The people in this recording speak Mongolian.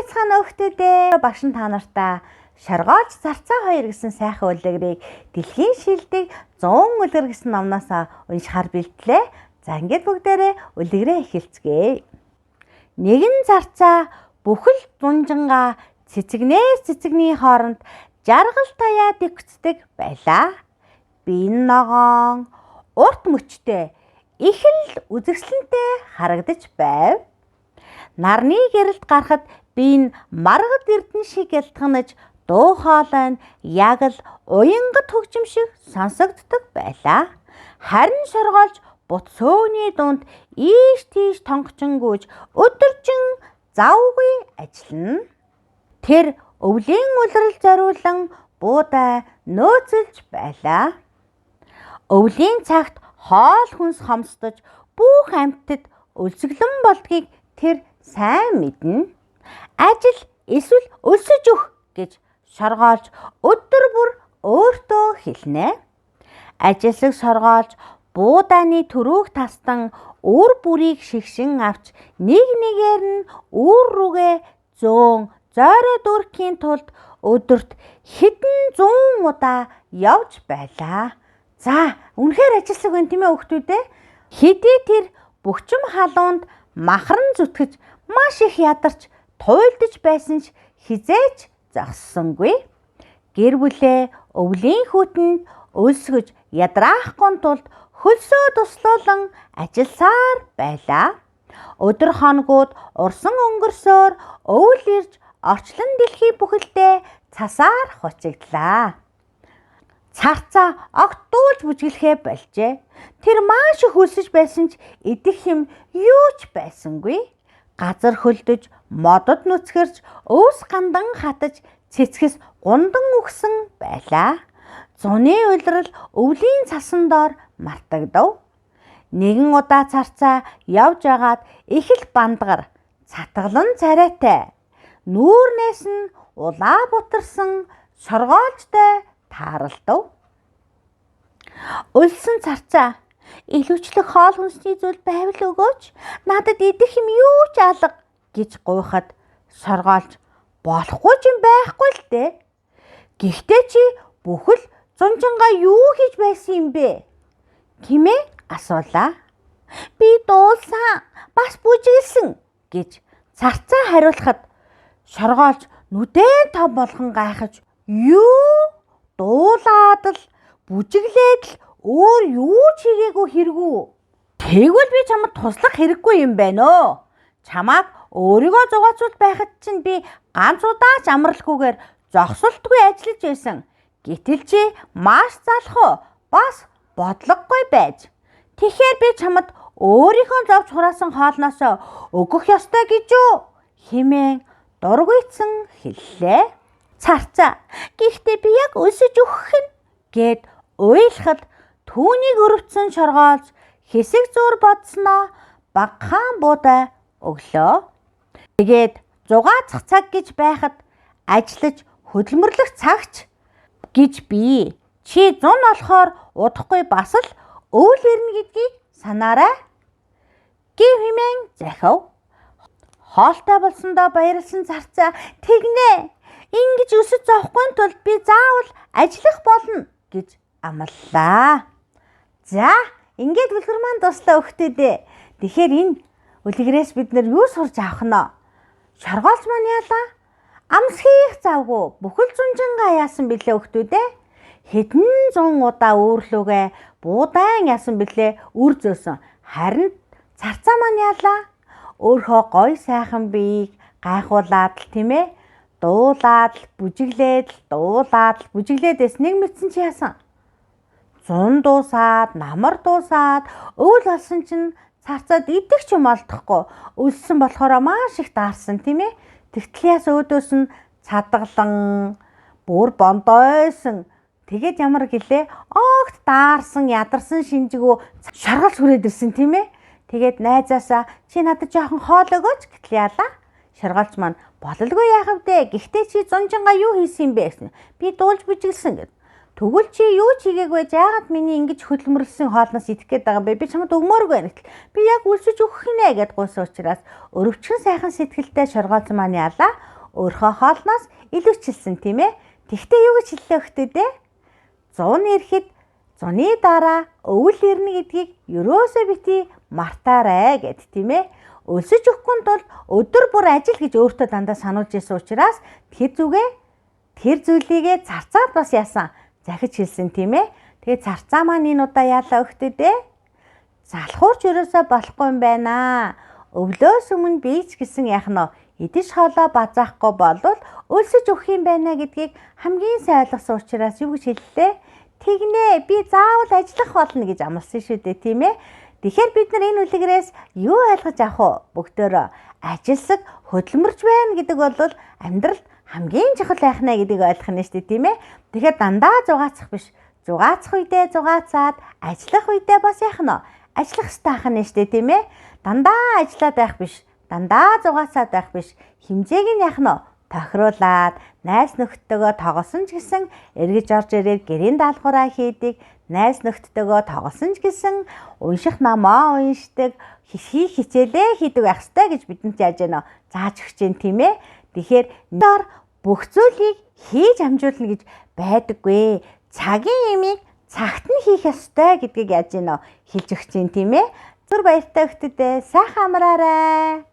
Сайн байцгаана хүүхдүүдээ. Багш нь та нартаа Шоргоолж зарцаа хоёр гэсэн сайхан үлгэрийг Дэлхийн шилдэг 100 үлгэр гэсэн номноос уншихаар бэлтлээ. За ингээд бүгдээрээ үлгэрээ эхэлцгээе. Нэгэн зарцаа бүхэл зунжингаа цэцэгнээс цэцэгний хооронд жаргал таяа дэвцдэг байлаа. Би энэ ногоон урт мөчтэй их л үзэсгэлэнтэй харагдаж байв. Нарны гэрэлд гарахад би энэ маргад эрдэнэ шиг ялтганаж дуу хоолой нь яг л уянгат хөгжим шиг сонсогддог байлаа. Харин шоргоолж бут сөөний дунд ийш тийш тонгочингүйж өдөржин завгүй ажиллана. Тэр өвлийн улирал зориулан буудай нөөцөлж байлаа. Өвлийн цагт хоол хүнс хомсдож бүх амьтад өлсгөлөн болдгийг тэр сайн мэднэ. Ажил эсвэл өлсөж өг гэж шоргоолж өдөр бүр өөртөө хэлнэ. Ажилсаг шоргоолж буудааны төрүүг тастан үр бүрийг шигшин авч нэг нэгээр нь үүр рүүгээ зөөн зойроо дүүргэхийн тулд өдөрт хэдэн зуун удаа явж байлаа. За, үнэхээр ажилсаг байна тийм ээ хүүхдүүд ээ. Хэдий тэр бөхчм халуунд махран зүтгэж маш их ядарч туйлдаж байсан ч хэзээ ч зогссонгүй. Гэр бүлээ өвлийн хүтэнд өлсгөж ядраахгүй тулд хөлсөө туслуулан ажилласаар байлаа. Өдөр хоногуд урсан өнгөрсөөр өвөл ирж орчлон дэлхий бүхэлдээ цасаар хучигдлаа. Царцаа огт дуулж бүжиглэхээ болжээ. Тэр маш их өлсөж байсан ч идэх юм юу ч байсангүй. Газар хөлдөж, модод нүцгэрч, өвс гандан хатаж, цэцгэс гундан үхсэн байлаа. Зуны улирал өвлийн цасан доор мартагдав. Нэгэн удаа царцаа явж агаад их л бандгар цатгалан царайтай нүүрнээс нь улаа бутарсан шоргоолжтой тааралдав. Өлсөн царцаа илүүчлэх хоол хүнсний зүйл байвал өгөөч. Надад идэх юм юу ч алга гэж гуйхад шоргоолж болохгүй ч юм байхгүй л дээ. Гэхдээ чи бүхэл зунжингаа юу хийж байсан юм бэ? Хэмээн асуулаа. Би дуулсан, бас бүжиглсэн гэж царцаа хариулахад шоргоолж нүдэн том болгон гайхаж юу дуулаад л бүжиглээд л өөр юу ч хийгээгүй хэрэгүү. Тэгвэл би чамд туслах хэрэггүй юм байна өө. Чамааг өөрийгөө зугаацуул байхад чинь би ганц удаа ч амралгүйгээр зогсолтгүй ажиллаж байсан. Гэтэл чи маш залхуу бас бодлогогүй байж. Тэгэхээр би чамд өөрийнхөө зовж хураасан хоолноос өгөх ёстой гэж юу? Хэмээн дургуйцсан хэллээ. Царцаа. Гэхдээ би яг өсөж өгөх нь гэд уйлахад түүнийг өрөвдсөн шоргоолж хэсэг зуур бодсноо багахан буудай өглөө. Тэгээд зугаацах цаг гэж байхад ажиллаж хөдөлмөрлөх цагч гэж би чи зун олохоор удахгүй бас л өвөл ирнэ гэдгийг санаарай гэв хэмээн захив. Хоолтой болсондоо баярлсан зарцаа тэгнэ. Ингэж өсөж зовхгүй тулд би заавал ажиллах болно гэж амллаа. За, ингээд үлгэр маань дуслаа өгтөөдөө. Тэгэхээр энэ үлгэрээс бид нэр юу сурч авах нь вэ? Шоргоолж маань яалаа? Амсхийх завгүй бүхэл зунжингаа яасан бэлээ өгтөөдөө. Хэдэн зуун удаа үүрлүүгээ буудаан яасан бэлээ үр зөөсөн. Харин царцаа маань яалаа? Өөрхөө гой сайхан биеийг гайхуулаад л тийм ээ дуулаад л бүжиглээд л дуулаад л бүжиглээд эс нэг мэдсэн чи яасан? Зун дуусаад, намар дуусаад, өвөл болсон чинь царцаад идэх ч юм олдохгүй. Өлссөн болохоор маш их даарсан тийм ээ. Тэгтэл яас өөдөөс нь цадаглан бүр бондойсон. Тэгээд ямар гэлээ огт даарсан, ядарсан шинжигүү шаргал сүрээд ирсэн тийм ээ. Тэгээд найзаасаа чи надад жоохон хоол өгөөч гэтэл яалаа. Шоргоолж маань бололгүй яах вэ? Гэхдээ чи зунжингаа юу хийсэн юм бэ гэсэн. Би дуулж бүжиглсэн гэд. Тэгвэл чи юу ч хийгээгүй яагаад миний ингэж хөдөлмөрлсөн хоолноос идэх гээд байгаа юм бэ? Би чамд өгмөөргүй байна гэтэл. Би яг үлсэж өгөх нэ гэд гуйсан учраас өрөвчгөн сайхан сэтгэлтэй шоргоолж маань яалаа. Өөрийнхөө хоолноос илүүчилсэн, тийм ээ. Тэгтээ юу гэж хэллээ өгтөдөө? Зун ирэхэд зуны дараа өвөл ирнэ гэдгийг ерөөсөө бити мартаарай гэд, тийм ээ. Өлсөж өгөхгүй тул өдөр бүр ажил гэж өөртөө дандаа сануулж исэн учраас тэр зүгээ тэр зүйлийгээ царцаад бас яасан захиж хэлсэн, тийм ээ. Тэгээ царцаа маань энэ удаа яалаа өгтөдөө? Залхуурч ерөөсөө болохгүй юм байна. Өвлөөс өмнө би ч гэсэн яах нь идэж хоолоо базаахгүй болвол өлсөж өгөх юм байна гэдгийг хамгийн сайн ойлгосон учраас юу гэж хэллээ? Тэгнэ, би заавал ажиллах болно гэж амласан шүү дээ, тийм ээ. Тэгэхээр бид нар энэ үлгэрээс юу ойлгож авах вэ? Бүгдөө ажилсаг хөдөлмөрч байна гэдэг бол амьдралд хамгийн чухал байх нэ гэдгийг ойлгох нь шүү дээ, тийм ээ. Тэгэхээр дандаа зугаацах биш. Зугаацах үедээ зугаацаад, ажиллах үедээ бас яах нь ажиллах ёстой байх нь шүү дээ, тийм ээ. Дандаа ажиллаад байх биш. Дандаа зугаацаад байх биш. Хэмжээг нь яах нь тохируулаад, найз нөхдөдөө тоглосон ч гэсэн эргэж орж ирээд гэрийн даалгавраа хийдэг, найз нөхдөдөө тоглосон ч гэсэн унших номоо уншдаг, хийх хичээлээ хийдэг байх ёстой гэж бидэнд яаж яана зааж өгч юм, тийм ээ. Тэгэхээр бүх зүйлийг хийж амжуулна гэж байдаггүй. Цагийн имийг цагт нь хийх ёстой гэдгийг яаж яана хэлж өгч юм, тийм ээ. Зүр баяртай өгтөдөө сайхан амраарай.